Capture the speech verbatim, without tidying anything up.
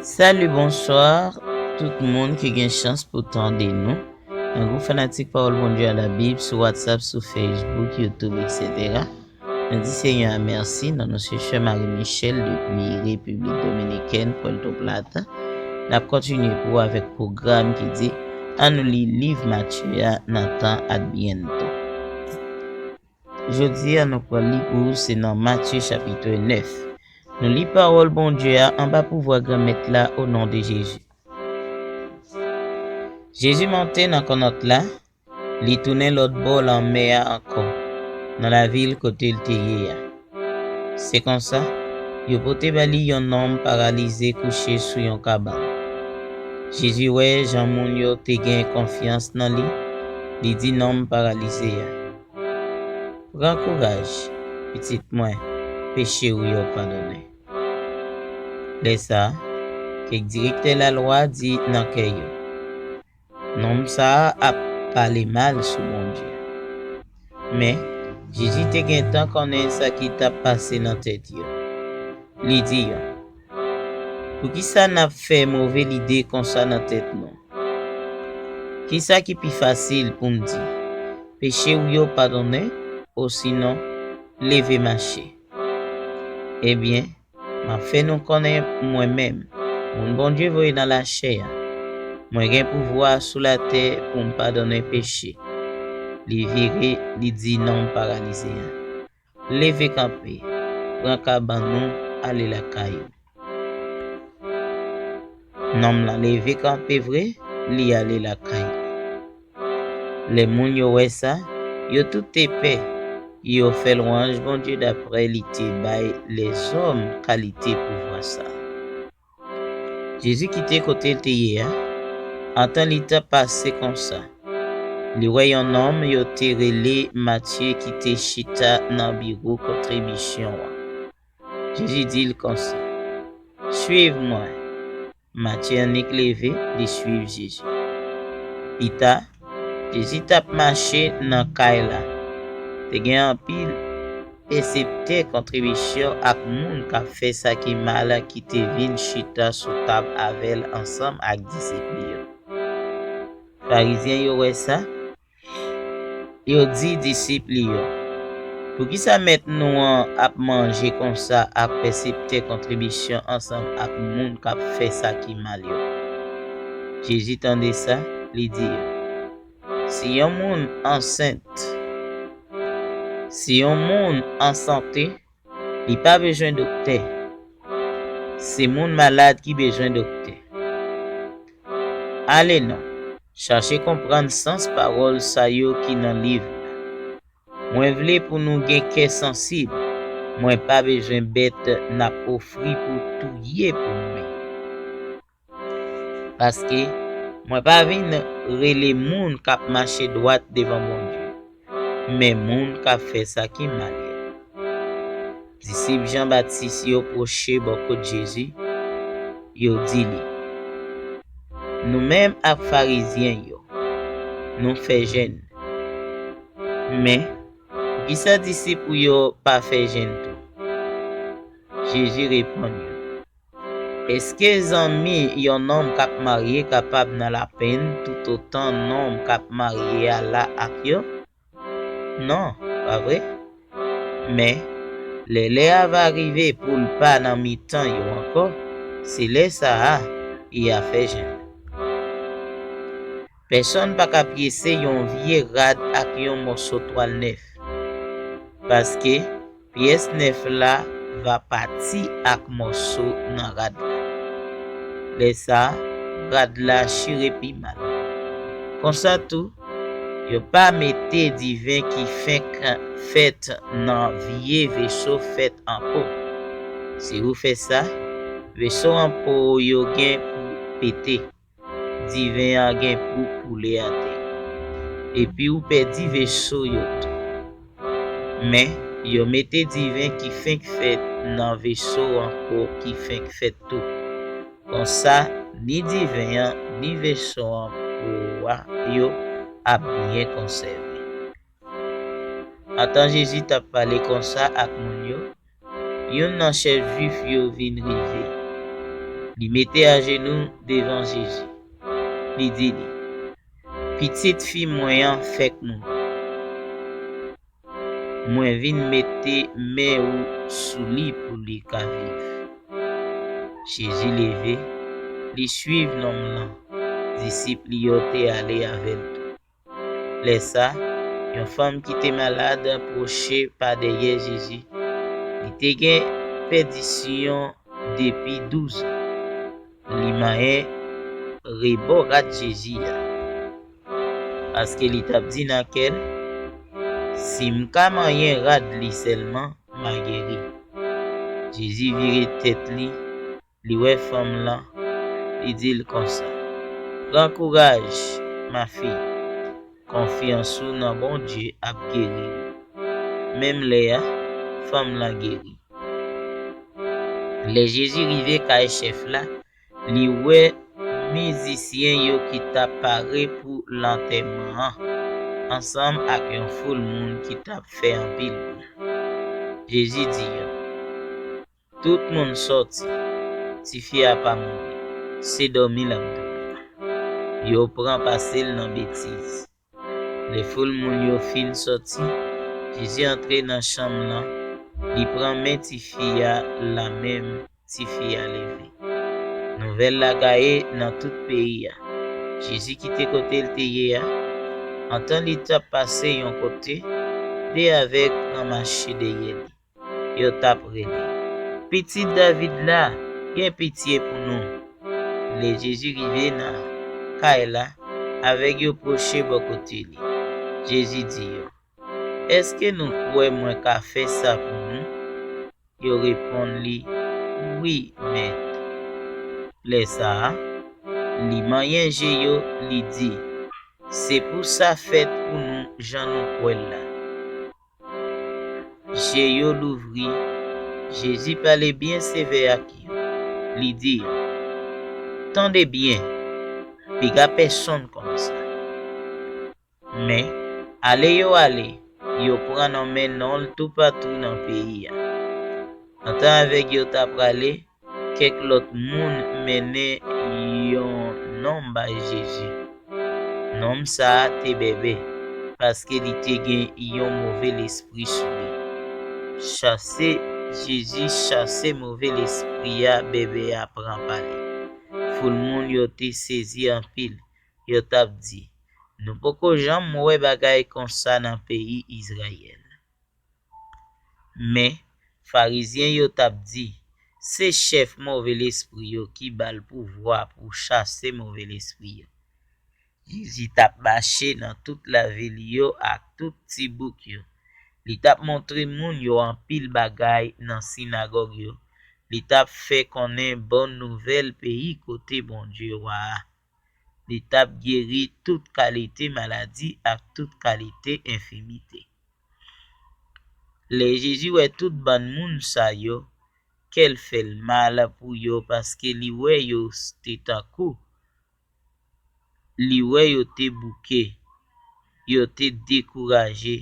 Salut, bonsoir, tout moun ki gen chans pou tande nou nan gwoup fanatik Pawòl Bondye a Labib sou WhatsApp, sou Facebook, YouTube, et cetera. Nou di Senyè a mèsi nan non Sesè Marie Michel depi Repiblik Dominikèn, Puerto Plata. N ap kontinye pou avèk pwogram ki di ann nou li liv Matye a nan tan Adbyento. Jodi a nou pral li pou se nan Matye chapit nèf. Nou li pawòl Bondye a anba pouvwa Granmèt la o non de Jezi. Jezi monte nan kannòt la, li tounen lòt bò lanmè a ankò, nan lavil kote l te ye a. Se konsa, yo pote ba li yon nonm paralize kouche sou yon kabann. Jezi wè jan moun yo te gen konfyans nan li, li di nonm paralize a, pran kouraj, pitit mwen, peche w yo padonnen. Lè sa a, kèk direktè lalwa di nan kè yo, nonm sa a ap pale mal sou Bondye. Men, Jezi te gentan konnen sa ki t ap pase nan tèt yo. Li di yo, poukisa n ap fè move lide konsa nan tèt nou? Kisa ki pi fasil pou m di, peche w yo padonnen, osinon, leve mache? Ebyen, m ap fè nou konnen mwen menm, moun Bondye voye nan lachè a. Mwen gen pouvwa sou latè pou m padonnen peche. Li vire, li di nonm paralize a, leve kanpe, pran kabann ou, ale lakay ou. Nonm lan leve kanpe vre, li ale lakay li. Lè moun yo wè sa, yo tout te pè. Yo fè lwanj Bondye daprè li te bay lèzòm kalite pouvwa sa a. Jezi kite kote l te ye a, antan li t ap pase konsa, li wè yon nonm yo te rele Matye ki te chita nan biwo kontribisyon an. Jezi di l konsa, suiv mwen. Matye annik leve, li suiv Jezi. Pita, Jezi t ap mache nan kay la. Te gen anpil pèseptè kontribisyon ak moun k ap fè sa ki mal ki te vin chita sou tab avè l ansanm ak disip li yo. Farizyen yo wè sa, yo di disip li yo, poukisa mèt nou an ap manje konsa ak pèseptè kontribisyon ansanm ak moun k ap fè sa ki mal yo? Jezi tande sa, li di yo, si yon moun ansent, si yon moun an sante, li pa bezwen doktè. Se moun malad ki bezwen doktè. Ale non, chache konprann sans pawòl sa yo ki nan liv la. Mwen vle pou nou gen kè sansib. Mwen pa bezwen bèt n ap ofri pou touye pou mwen. Paske mwen pa vin rele moun k ap mache dwat devan Bondye, men moun k ap fè sa ki mal yo. Disip Jan Batis yo pwoche bò kot Jezi, yo di li, nou menm ak Farizyen yo, nou fè jèn. Men, poukisa disip ou yo pa fè jèn tou? Jezi reponn yo, èske zanmi yon nonm k ap marye kapab nan lapenn toutotan nonm k ap marye a la ak yo? Non, pa vre? Men, lè lè a va rive pou l pa nan mitan yo ankò, se lè sa a li a fè jèn. Pèsonn pa ka pyese yon vye rad ak yon mòso twal nèf, paske pyès nèf la va pati ak mòso nan rad la. Lè sa a, rad la chire pi mal. Konsa tou, yo pa mete diven ki fenk fèt nan vye veso fèt an po. Si ou fè sa, veso an po yo gen pou pete. Diven an gen pou koule atè. Epi ou pèdi veso yo tou. Men, yo mete diven ki fenk fèt nan veso an po ki fenk fèt tou. Konsa, ni diven an, ni veso an po a yo ap byen konsève. Antan Jezi t ap pale konsa ak moun yo, youn nan chèf Jwif yo vin rive. Li mete ajenou devan Jezi. Li di li, "Pitit fi mwen an fèk mouri. Mwen vin mete men ou sou li pou li ka viv." Jezi leve, li suiv nonm lan. Disip li yo te ale avè l tou. Lè sa, yon fanm ki te malad pwoche pa dèyè Jezi. Li te gen pèdisyon depi douz an. Li manyen rebò rad Jezi a, paske li t ap di nan kè l, "Si m ka manyen rad li sèlman, m a geri." Jezi vire tèt li, li wè fanm lan, li di l konsa, "Pran kouraj, ma fille, konfyans ou nan Bondye ap geri ou." Menm lè a, fanm lan geri. Lè Jezi rive kay chèf la, li wè mizisyen yo ki t ap pare pou lantèman an, ansanm ak yon foul moun ki t ap fè anpil bri. Jezi di yo, "Tout moun sòti, tifi a pa mouri, se dòmi l ap dòmi." Yo pran pase l nan betiz. Lè foul moun yo fin sòti, Jezi antre nan chanm lan, li pran men tifi a, lamenm tifi a leve. Nouvèl la gaye nan tout peyi a. Jezi kite kote l te ye a. Antan li t ap pase yon kote, de avèg pran mache dèyè li. Yo t ap rele, "Pitit David la, gen pitye pou nou." Lè Jezi rive nan kay la, avèg yo pwoche bò kote li. Jezi di yo, "Èske nou kwè mwen ka fè sa pou nou?" Yo reponn li, "Wi, Mèt." Lè sa a, li manyen je yo, li di, "Se pou sa fèt pou nou jan nou kwè l la." Je yo louvri, Jezi pale byen sevè ak yo. Li di yo, "Tande byen, piga pèsonn konn sa. Men, ale yo ale, yo pran nonmen non l toupatou nan peyi a." Antan avèg yo ta prale, kèk lòt moun mennen yon nonm bay Jezi. Nonm sa a te bèbè, paske li te gen yon move lespri sou li. Chase, Jezi chase move lespri a, bèbè a pran pale. Foul moun yo te sezi anpil. Yo t ap di, "Nou poko janm wè bagay konsa nan peyi Izrayèl." Men, Farizyen yo t ap di, "Se chèf move lespri yo ki ba l pouvwa pou chase move lespri yo." Jezi t ap mache nan tout lavil yo ak tout ti bouk yo. Li t ap montre moun yo anpil bagay nan sinagòg yo. Li t ap fè konnen bon nouvèl peyi kote Bondye wa a. Li t ap geri tout kalite maladi ak tout kalite enfimite. Lè Jezi wè tout bann moun sa yo, kè l fè l mal pou yo, paske li wè yo te tankou, li wè yo te bouke, yo te dekouraje,